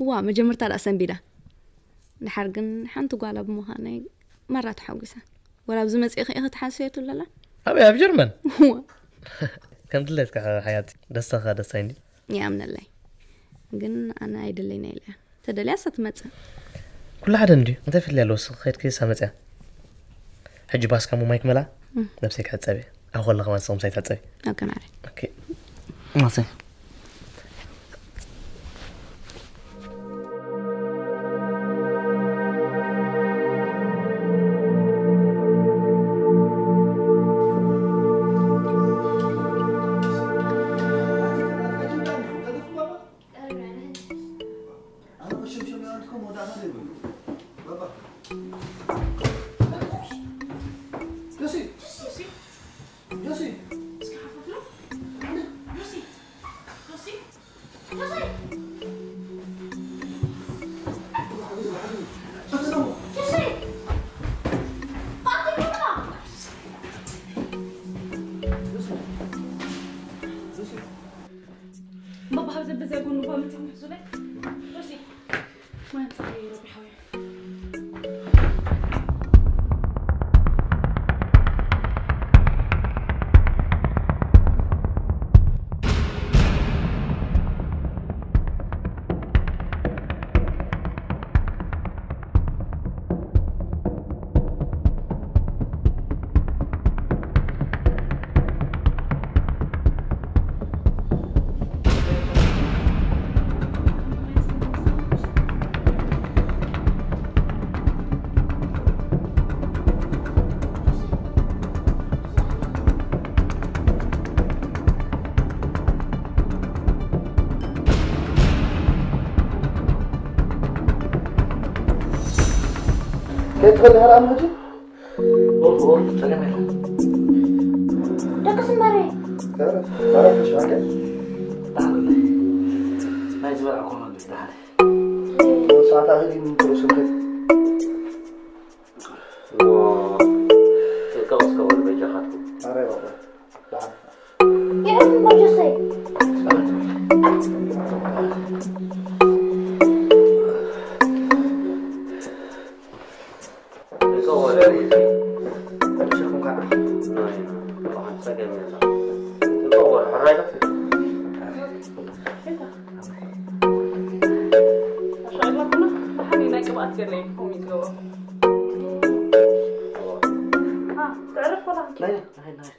እዋ መጀመርታ ደኣ ሰንቢዳ። ድሓር ግን ሓንቲ ጓላ ብምዃነይ ማራ ተሓጒሰ። ወላ ኣብዚ መጺእኺ ኢኺ ትሓስብዮ ትብለላ? ኣበይ ኣብ ጀርመን? እዋ። ከም ድሌትካ ሓያት ደስታኻ ደስታይ እንዲ። ይኣምነለይ። ግን ኣነ ኣይደለይን ኢለ እያ። ተደልያስ ትመጽእ። ኩሉ ሓደ እንድዩ። እንታይ ፍልልይ ኣለዎ? ንስኺ ከይድኪ እሳ መጽያ። ሕጂ ባስካ እሞ ማይ ክመልኣ? እም። ነብሰይ ክሕጸብ እየ። ኣብ ከሎ ከማን ንስኺ ምሳይ ትሕጸቢ። ኦኬ ማዕረይ። ኦኬ። ማሰይ። ባባ፣ ሃብዚ ብዘይ ጎኑ እኳ መጺኹም ሕዙለይ። ጆሲ፣ ማይ ኣምጽኣለይ ረቢ ሓወይ። ከይትኸዲ ሃርኣም ሕጂ? ኦፍ፣ ኦፍ፣ ጸገም የለን። ደቅስ እምበሪ። ኧረ፣ ኧረ፣ ተሻገር። ደሓን። ናይ ዝበላዕኩዎ መግቢ ደሓን። ሰዓት ኣህሊን ጥሩ ስምዒት። እሞ፣ ተቀውስ ከበሉ በጃኻትኩም። ኧረ፣ ባባ፣ ደሓን። ይዕርፍ እምበር ጆሰይ። ኣሻይላ ኩና ደሓን እዩ፣ ናይ ቅብኣት ገለ እዩ ከምኡ እዩ ዝገብሮ። አ፣ ትዕርፍ ወላ? ናይ፣ ናይ፣ ናይ።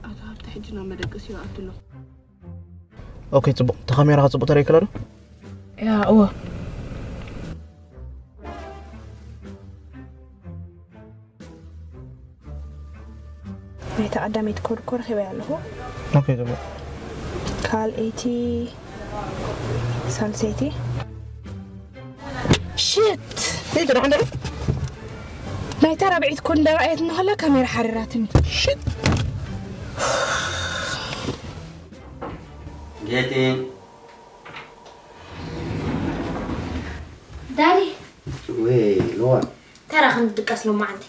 ኣቶ ሃብተ ሕጂ ናብ መደቀሲ ይኣቱ ኣሎ። ኦኬ፣ ጽቡቕ። እቲ ካሜራኻ ጽቡቕ ተረይክላ ዶ? ያ፣ እወ። ናይታ ቀዳመይቲ ኮድ እኮ ረኺበያ ኣለኹ። ኦኬ፣ ጽቡቕ። ካልኣይቲ፣ ሳልሰይቲ። ሽት! እንታይ ትደሓን ደሎ? ናይታ ራብዒት ኮድ እንዳረኣየት እንከላ ካሜራ ሓሪራትኒ። ሽት! ጌቴ። ዳዲ። ወይ፣ ሎዋ። ተራ ክንድቀስ ሎማዓንቲ።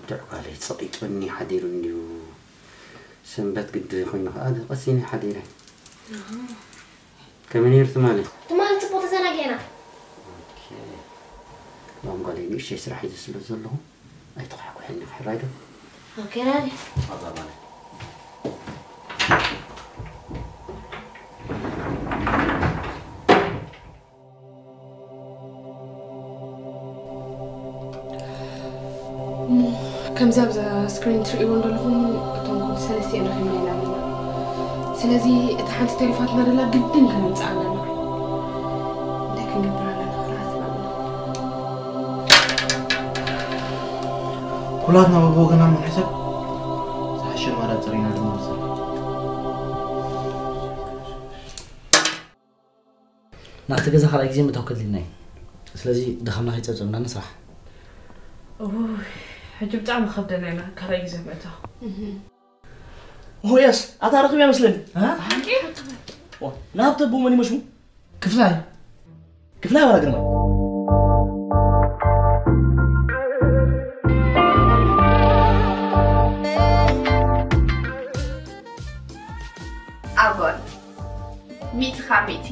ድዕኳለይ ጸቂጡኒ ሓዲሩ እንዲዩ። ሰንበት ግዲ ኮይኑ ከኣ ቀሲኒ ሓዲረ። ከመይ ነይሩ ትማሊ? ትማሊ ጽቡቕ ተዘናጊዕና። ኦኬ። ሎም ጓለይ ንእሽተይ ስራሕ ሒዘ ስለ ዘለኹ ኣይተኳሕኩሐኒ፣ ሕራይ ዶ? ኦኬ ዳዲ። ኣዛ ማለት። እሞ ከምዚ ኣብዛ ስክሪን ትርእይዎ እንደለኹም እቶም ኩሉ ሰለስቲኤን ረኺብና ኢና ኣለና። ስለዚ እታ ሓንቲ ተሪፋትና ደላ ግድን ከነምጽኣ ኣለና። እንታይ ክንገብር ኣለና ክንሓስብ ኣለና። ኩላትና በብወገና ምሕሳብ ዝሓሸ ኣማራፂ ርኢና ድማ ንሰርሕ። ናብቲ ገዛ ካልኣይ ግዜ ምእታው ከድልየና እዩ። ስለዚ ድኻምና ከይጸብጸብና ንስራሕ። ኡይ፣ ሕጂ ብጣዕሚ ከብደና ኢና ካልኣይ ግዜ ምእታው። ሆያስ ኣታ ረኺብያ መስለኒ። ዋ፣ ንሃብተ ኣቦኡ መን ይመስሉ? ክፍላይ። ክፍላይ ዋላ ግርማይ? ኣጎል፣ ሚእቲ ካብ ሚእቲ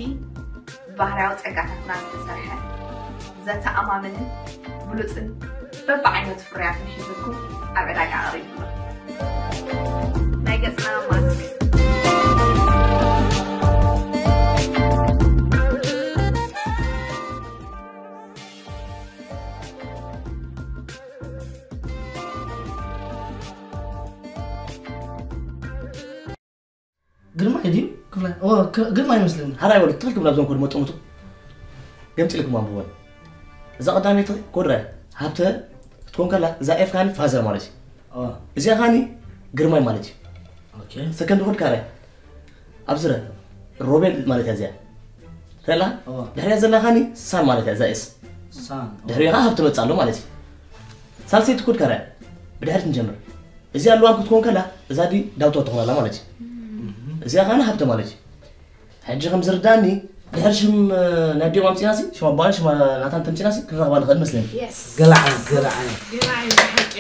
ብባህርያዊ ጸጋታትና ዝተሰርሐ፣ ዘተኣማምንን ብሉጽን በብዓይነቱ ፍርያትን ሒዙልኩም ኣብ ዕዳጋ ኣቕሪቡ ኣሎ። ናይ ገጽና ማስክ። ግርማይ ድዩ? ክፍላይ። ኦ፣ ክ-፣ ግርማይ ይመስለኒ። ሓራይ ወዲ ትኽል ክብላ እዞም ኮድ መጠሙቱ። ገምፂልኩም ኣንብቦን። እዛ ቀዳመይቲ ኮድ ራይ ሃብተ ክትኮን ከላ፣ እዛ ኤፍ ካኒ ፋዘር ማለት እዩ። ኦ። እዚኣ ካኒ ግርማይ ማለት እዩ። ኦኬ። ሰከንድ ኮድ ካራይ። ኣብዚ ረ-፣ ሮቤል ማለት እያ እዚኣ። ተላ? ኦ። ድሕሪያ ዘላ ካኒ ሳን ማለት እያ፣ እዛ ኤስ። ሳን። ድሕሪኡ ከዓ ሃብተ መፅእ ኣሎ ማለት እዩ። ሳልሰይቲ ኮድ ካራይ። ብድሕሪት ንጀምር። እዚኣ ልዋም ክትኮን ከላ፣ እዛ ዲ ዳውቶ ትኾን ኣላ ማለት እዩ። እዚኣ ኻና ሃብተ ማለት እዩ። ሕጂ ከም ዝርዳኒ፣ ድሕሪ ሽም፣ እ፣ ናይ ኣዲኦም ኣምጺእናሲ፣ ሽም ኣቦኣን ሽም ናታን ተምጺእናሲ፣ ክንረኽባ ንኽእል መስለኒ። የስ። ገለ ዓይነት፣ ገለ ዓይነት። ገለ ዓይነት ሓቂ።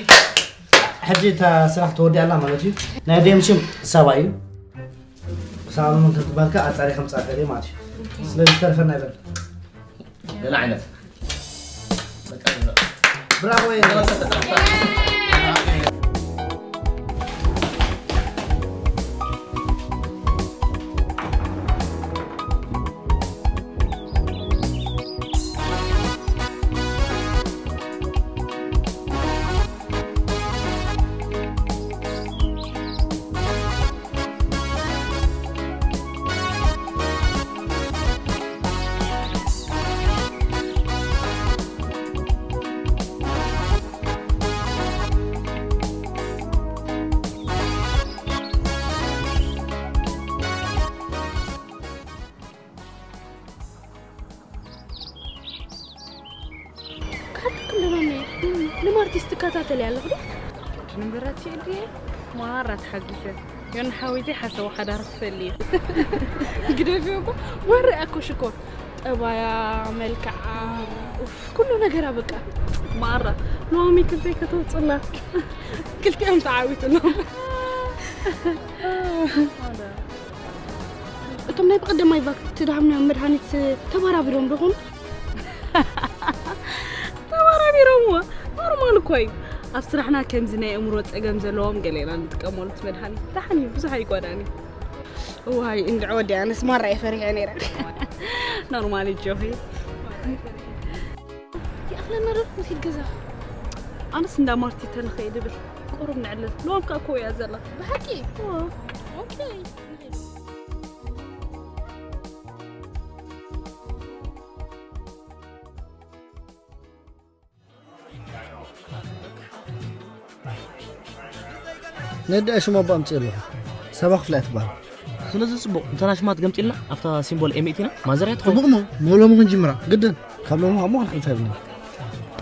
ሕጂ እታ ስራሕ ተወዲኣ ኣላ ማለት እዩ። ናይ ኣዲኦም ሽም ሳባ እዩ። ሳሎሞን ተትባልካ ኣጻሪ ከም ጻፈ ማለት እዩ። ስለዚ ዝተርፈና ይበል። ገለ ዓይነት። በቃ ይበል። ብራቮ። ደማኒ፣ ንማርቲስ ትከታተሊ ኣለኹ ዶ? ንበራት የድየ ማራ ተሓጊሰ። ዮን ሓወይተይ ሓሳቡ ሓዳር ክፈሊ እዩ። ግደፊ እኮ፣ ማራ እኮ ሽኮር። ጠባያ፣ መልክዓ፣ ኡፍ፣ ኩሉ ነገራ በቃ። ማራ፣ ሎሚ ክንደይ ከተውፅላ? ክልቲኦም ተዓዊትሎም። እቶም ናይ ብቐደማይ ቫክ ትዳሃምና መድሃኒት ተባራቢሮም ዶ ኾኑ? ተባራቢሮምዎ። ኖርማል እኮ እዩ። ኣብ ስራሕና ከምዚ ናይ ኣእምሮ ጸገም ዘለዎም ገሌና ንጥቀመሉ እቲ መድሃኒት። ደሓን እዩ፣ ብዙሕ ኣይጓዳን እዩ። እዋይ፣ እንድዒ ወዲ ኣነስ ማራ እየ ፈሪሐ ነይረ። ኖርማል እዩ ጆሂ። ይኣኽለና ዶ ንኺድ ገዛ? ኣነስ እንዳ ማርቲ ተንኸይድ ብል። ቁሩብ ንዕልል። ሎምካ እኮ እያ ዘላ። ብሓቂ? ኦ። ኦኬ። ነዳ ሽማ ኣባ ኣምፅእ ኣለኹ። ሰባ ክፍላ እያ ትበሃል። ስለዚ ፅቡቕ፣ እንተ ናይ ሽማ ትገምጢልና ኣብታ ሲምቦል ኤምኤቲና ማዘርያ ትኸውን። ፅቡቕ እሞ፣ ሞ ሎሚ ክንጅምራ ግድን። ካብ ሎሚ እሞ ክንሓልፋ የብልና።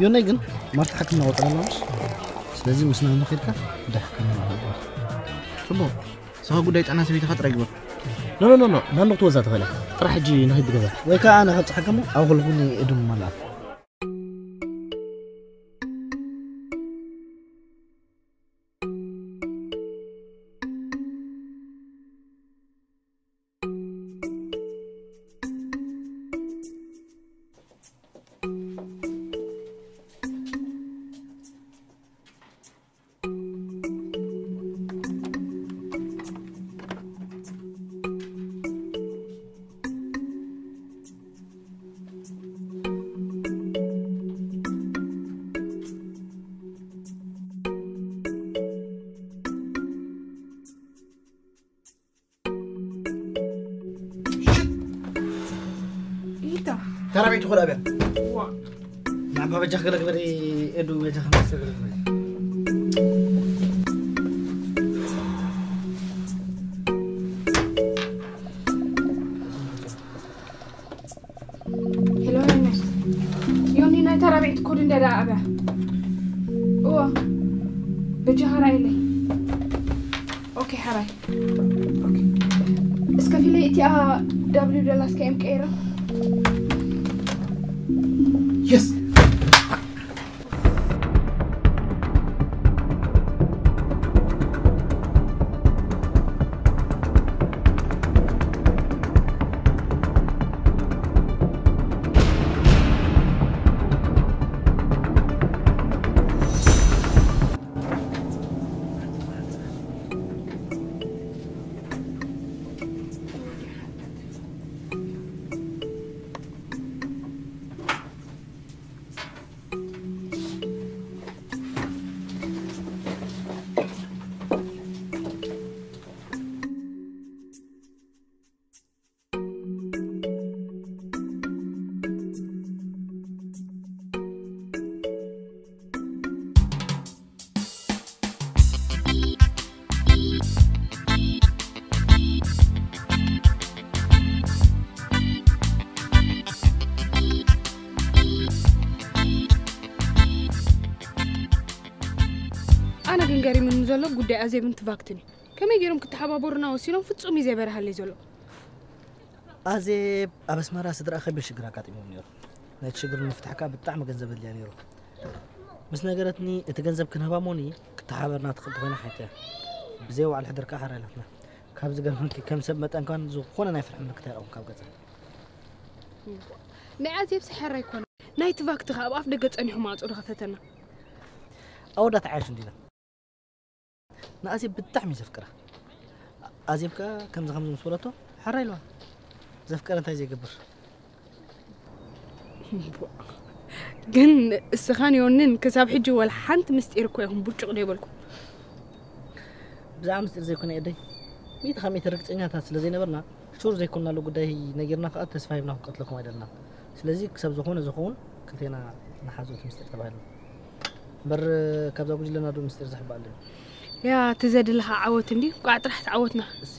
ዮናይ ግን ማርቲ ሓክምና ቆጠረና ምስ። ስለዚ ምስና ንኸይድካ እንዳ ሕክምና ንግበር። ፅቡቕ። ንስኻ ጉዳይ ጥዕና ሰበይትኻ ጥራይ ግበር። ኖ፣ ኖ፣ ኖ፣ ኖ። ናንዶ ክትወዛ ትኽእል ኢኻ። ጥራሕ ሕጂ ንኸይድ ገዛ። ወይ ከዓ ኣነ ከብፅሓካ እሞ ኣብ ኩልኹም እድም መላእ። ኢታ። ተራቢት ትኹል ኣብያ። ዋ። ንዓባ በጃ ክገለ ግበሪ፣ ኤዱ በጃ ክገለ ግበሪ። ሄሎ፣ ዮኒ። ዮኒ፣ ናይ ተራቢት ኮድ እንደ ደኣ ኣብያ። እዋ። በጃ ሃራይ ኢለይ። ኦኬ፣ ሃራይ። ኦኬ። እስከ ፊለይ እቲኣ ዳብሊው ደላስ ከ እም ቀይራ። የስ። ኣነ ግን ገሪሙኒ ዘሎ ጉዳይ ኣዜብን ትቫክትን እዩ። ከመይ ገይሮም ክተሓባበሩና ወሲኖም ፍጹም እዩ ዘይበርሃለይ ዘሎ። ኣዜብ ኣብ ኣስመራ ስድራ ከቢድ ሽግር ኣጋጢሞም ነይሩ። ነቲ ሽግር ንምፍታሕ ከኣ ብጣዕሚ ገንዘብ ኣድልያ ነይሩ። ምስ ነገረትኒ እቲ ገንዘብ ክንህባ እሞኒ ክተሓባበርና ትኽእል ተኾይና ሓንቲ እያ። ብዘይ ዋዕል ሕድር ከኣ ሓራ ኢላትና። ካብ ዝገርመኪ ከም ሰብ መጠን ከን ዝኾነ ናይ ፍርሒ ምልክት ኣይረኣኹን ካብ ገጻ። ናይ ኣዜብ ስሕር ኣይኮነ። ናይ ትቫክት ከኣ ኣብ ኣፍ ደገ ጸኒሑ ማዕጾ ዝኸፈተና። ኣወዳት ዓያሹ እንዲና። ንኣዜብ ብጣዕሚ እዩ ዘፍቅራ። ኣዜብ ከኣ ከምዚ ከምዚ ምስ በለቶ፣ ሕራይ ኢልዋ። ዘፍቀረ እንታይ ዘይገብር? ግን እስኻን ዮንን ክሳብ ሕጂ ወላ ሓንቲ ምስጢር እኮ ኢኹም ብርጭቕ ዘይበልኩም። ብዛዕባ ምስጢር ዘይኮነ የደይ። ሚእቲ ካብ ሚእቲ ርግጸኛታት ስለ ዘይነበርና፣ ሹር ዘይኮንናሉ ጉዳይ ነጊርና ከኣ ተስፋ ሂብና ክንቀትለኩም ኣይደለናን። ስለዚ ክሳብ ዝኾነ ዝኸውን ክልቴና ንሓዞ እቲ ምስጢር ተባሂልና። እምበር ካብዛ ጉጅለና ዶ ምስጢር ዝሕባእ ኣሎ? ያ፣ እቲ ዘድለኻ ዓወት እንድዩ፣ ቋዕ ጥራሕ ተዓወትና። እሲ።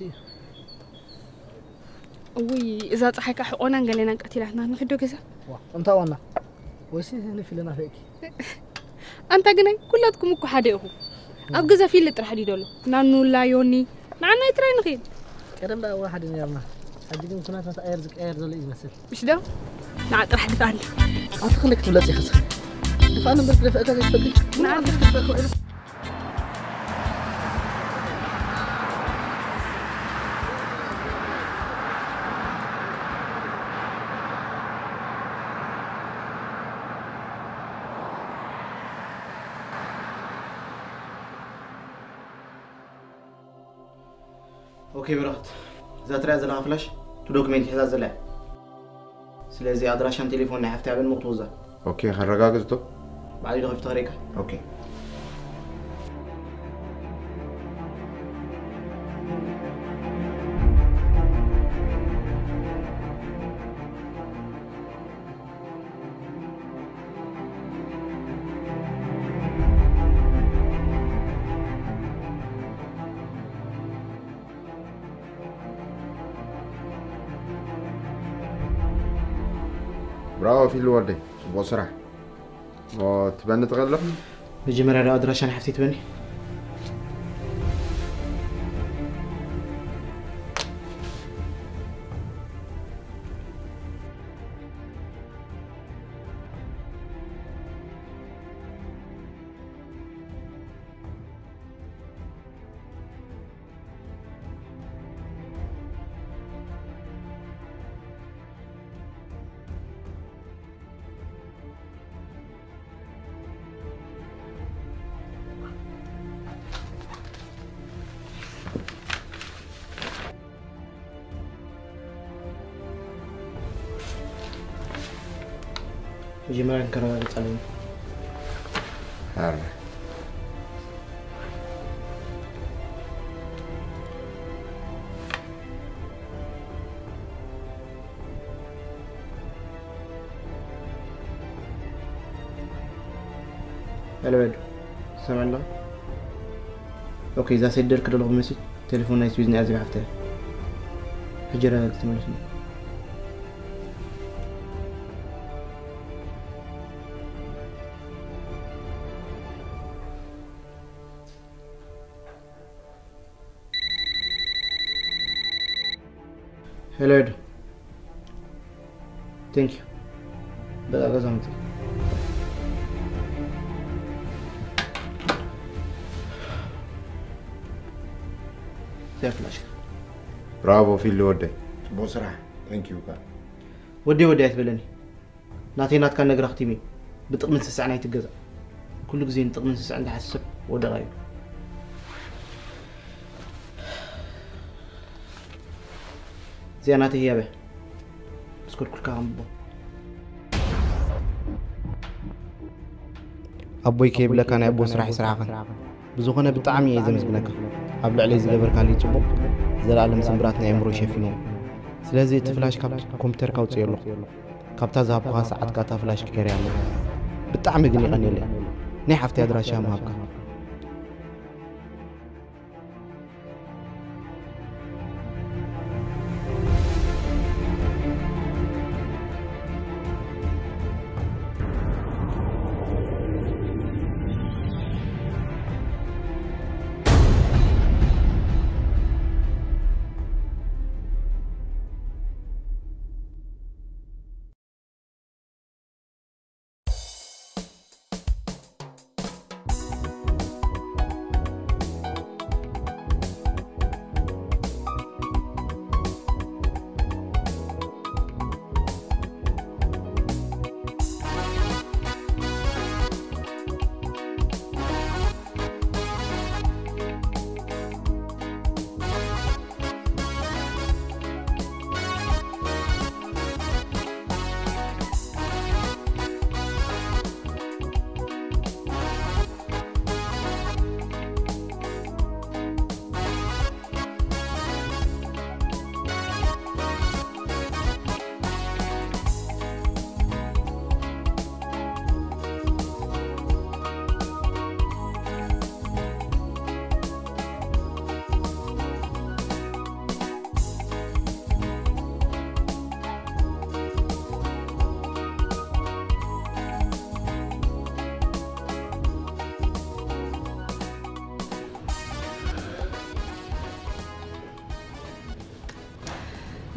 እውይ፣ እዛ ጸሓይ ከኣ ሕቖናን ገሌናን ቀቲላትና፣ ንኺዶ ገዛ። ዋ፣ እንታ ዋና? ወሲ ንፊለ ናፈቂ ኣንታ ግናይ ኩላትኩም እኮ ሓደ ኢኹም። ኣብ ገዛ ፊል ጥራሕ ድዩ ደሎ? ናኑላ ዮኒ ንዓናይ ጥራይ ንኽእል። ቀደም ደኣ እዋ ሓደ ነርና። ሕጂ ግን ኩነታት ኣየር ዝቀየር ዘሎ እዩ ዝመስል። ምሽ ዶ? ንዓ ጥራሕ ድፋኣኒ። ኣቲ ክልክ ትብለጽ ይኸስ። ድፋን እምበር ክደፍአካ ዘይትፈልጥ። ንዓ ኦኬ ብራኸት፣ እዛ ትሪኣ ዘለኻ ፍላሽ እቲ ዶክሜንት ሒዛ ዘላ እያ። ስለዚ ኣድራሻን ቴሌፎን ናይ ሓፍቲ ኣበን ምኽትወዛ። ኦኬ፣ ከረጋግጽ ዶ? ባዕሉ ዶ ከፊቱ ከርእየካ? ኦኬ። ብራቮ ፊሉ ወደይ፣ ጽቡቕ ስራሕ። ኦ፣ ትበኒ ትቐልቕ? መጀመርያ ዶ ኣድራሻ ናይ ሓፍተይ ትበኒ? መጀመርያ ክንከረጋግጽ ኣለና። ኣረ። ሄሎ ሄሎ፣ ትሰምዕ ኣለኻ? ኦኬ፣ እዛ ሰደድክ ዘለኹ መሴጅ ቴሌፎን ናይ ስዊዝ ናይ ኣዜብ ሓፍታ እያ። ሕጂ ኣረጋግጽ ትመልስኒ። ሄሎ ሄሎ። ቴንክ ዩ። በቃ ገዛ መጣ። ዘፍላሽ። ብራቮ ፊሊ ወደይ። ጽቡቕ ስራሕ። ቴንክ ዩ። ወደይ ወደይ ኣይትበለኒ። ናተይ ናትካ ነግራ ክቲሚ። ብጥቕምን ስስዕን ኣይትገዛእ። ኩሉ ግዜ ንጥቕምን ስስዕን ዝሓስብ ወደቓ እዩ። እዚኣ ናተይ ህያብ እያ። ምስ ኮድኩልካ ከንብቦ። ኣቦይ ከይብለካ ናይ ኣቦ ስራሕ ይስራሕኽን። ብዝኾነ ብጣዕሚ እየ ዘመስግነካ። ኣብ ልዕለይ ዝገበርካለይ ጽቡቕ፣ ዘለኣለም ስምብራት ናይ ኣእምሮ ሸፊንዎ። ስለዚ እቲ ፍላሽ ካብ ኮምፒውተርካ ኣውጽኦ ኣለኹ። ካብታ ዝሃብኩኻ ሰዓት ከኣ እታ ፍላሽ ቀይረያ ኣለኹ። ብጣዕሚ ግን የቐንየለይ። ናይ ሓፍተይ ኣድራሻ ምሃብካ።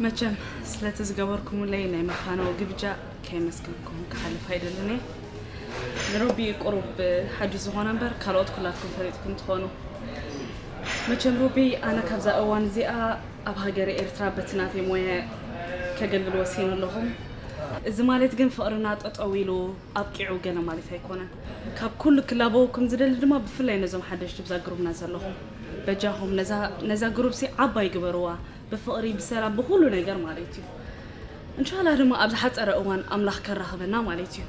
መቸም ስለቲ ዝገበርኩምለይ ናይ መፋነዊ ግብጃ ከየመስገንኩም ክሓልፍ ኣይደልን እየ። ንሮቢ ቁሩብ ሓዲሽ ዝኾነ እምበር ካልኦት ኩላትኩም ፈሊጥኩም ትኾኑ። መቸም ሮቢ፣ ኣነ ካብዛ እዋን እዚኣ ኣብ ሃገረ ኤርትራ በቲ ናተይ ሞያ ከገልግል ወሲነ ኣለኹም። እዚ ማለት ግን ፍቕርና ጠጠው ኢሉ ኣብቂዑ ገለ ማለት ኣይኮነን። ካብ ኩሉ ክላበወኩም ዝደሊ ድማ ብፍላይ ነዞም ሓደሽቲ ብዛ ግሩብና ዘለኹም በጃኹም ነዛ ነዛ ግሩብ ሲ ዓባይ ግበርዋ። ብፍቕሪ ብሰላም ብኹሉ ነገር ማለት እዩ። እንሻላ ድማ ኣብ ዝሓፀረ እዋን ኣምላኽ ከራኽበና ማለት እዩ።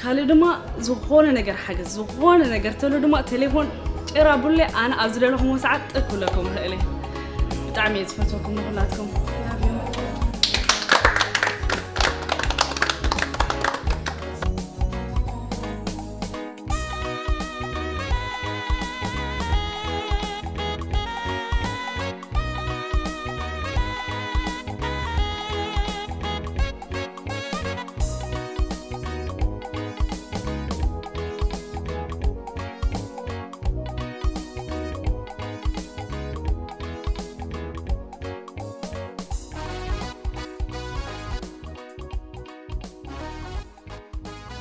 ካልእ ድማ ዝኾነ ነገር ሓገዝ ዝኾነ ነገር ተሎ ድማ ቴሌፎን ጭራ ቡለ ኣነ ኣብ ዝደለኹም ሰዓት ጥክ ብለኩም ይኽእል እየ። ብጣዕሚ እየ ዝፈትወኩም ንኹላትኩም።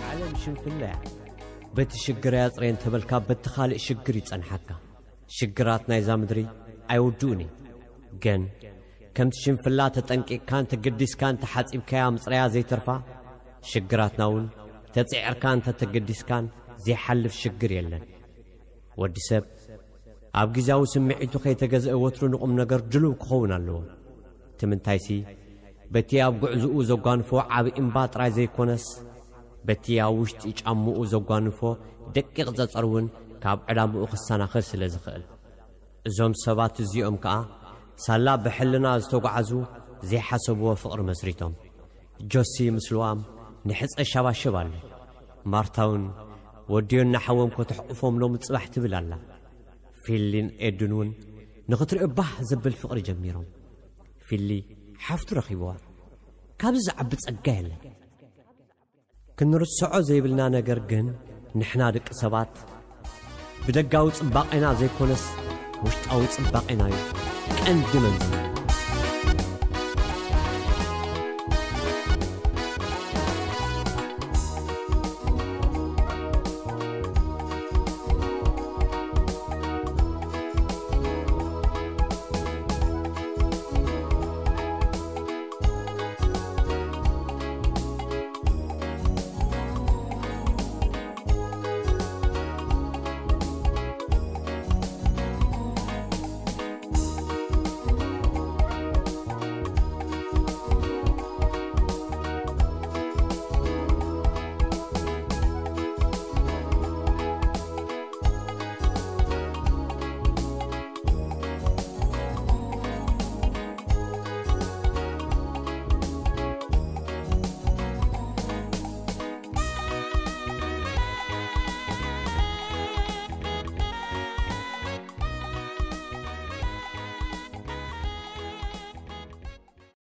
ዓለም ሽንፍላ እያ። በቲ ሽግር ኣያጽረየን ተበልካ በቲ ካልእ ሽግር ይጸንሓካ። ሽግራት ናይዛ ምድሪ ኣይውድኡን እዩ። ግን ከምቲ ሽንፍላ ተጠንቂቕካን ተገዲስካን ተሓጺብካያ ምጽረያ ዘይተርፋ፣ ሽግራትና እውን ተጽዒርካን ተተገዲስካን ዘይሓልፍ ሽግር የለን። ወዲ ሰብ ኣብ ግዜያዊ ስምዒቱ ከይተገዝአ ወትሩ ንቑም ነገር ድሉው ክኸውን ኣለዎ። ትምንታይሲ በቲ ኣብ ጉዕዝኡ ዘጓንፎ ዓቢ እምባ ጥራይ ዘይኮነስ፣ በቲ ኣብ ውሽጢ ጫምኡ ዘጓንፎ ደቂቕ ጸጸር እውን ካብ ዕላምኡ ክሰናኸል ስለ ዝኽእል። እዞም ሰባት እዚኦም ከኣ ሳላ ብሕልና ዝተጓዓዙ ዘይሓሰብዎ ፍቕሪ መስሪቶም። ጆሲ ምስ ልዋም ንሕጸ ሻባሽብ ኣሎ። ማርታውን ወዲዮን ንሓዎም ከተሕቑፎም ሎሚ ጽባሕ ትብል ኣላ። ፊሊን ኤዱን እውን ንኽትሪኦ ባህ ዘብል ፍቕሪ ጀሚሮም። ፊሊ ሓፍቱ ረኺብዋ። ካብዚ ዝዓቢ ጸጋ የለን። ክንርስዖ ዘይብልና ነገር ግን ንሕና ደቂ ሰባት ብደጋዊ ጽባቄና ዘይኮነስ ውሽጣዊ ጽባቄና እዩ ቀንዲ መንዝና።